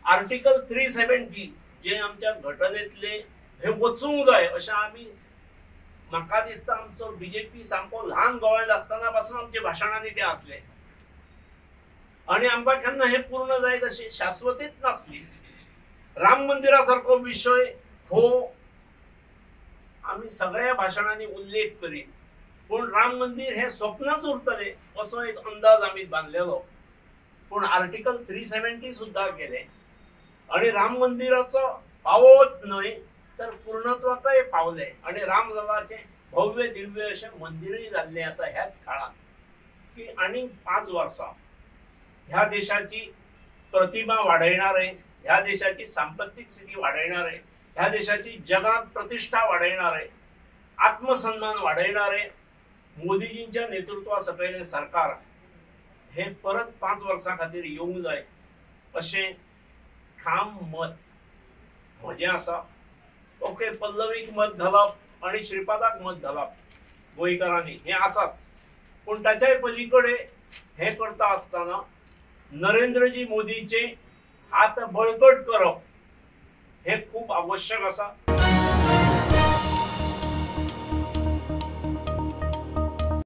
Article 370 जे आमच्या घटनेतले हे वचूंक जाय अशें आमी, म्हाका दिसता आमचो बीजेपी सामको ल्हान गोव्यांत आसतना पासून आमच्या भाशणांनी ते आसले आनी आमकां केन्ना हें पूर्ण जायत अशी शाश्वतीच नासली। राम मंदिरा सारको विशय हो आमी सगळ्या भाशणांनी उल्लेख करीत, पूण राम मंदिर हे स्वप्नच उरतलें असो एक अंदाज आमी बांदलेलो। पूण आर्टिकल 370 सुद्दां गेले आनी राम मंदिराचो पावोच न्हय तर पूर्णत्वाकय पावले आनी रामललाचें भव्य दिव्य अशें मंदिरूय जाल्लें आसा ह्याच काळांत की आनीक 5 वर्सां ह्या देशाची प्रतिमा वाडयणारे, ह्या देशाची सांपत्तीक स्थिती वाडयणारे, ह्या देशाची जगात प्रतिष्ठा वाडयणारे, आत्मसन्मान वाडयणारे मोदीजींच्या नेतृत्वा सकयलें सरकार हे परत 5 वर्सां खातीर येवंक जाय अशें ठाम मत म्हजें आसा। ओके, पल्लवीक मत घालप आनी श्रीपादाक मत घालप गोंयकारांनी हें आसाच, पूण ताच्याय पलीकडे हें करता आसतना नरेंद्रजी मोदीचे हात बळकट करप हें खूब आवश्यक आसा।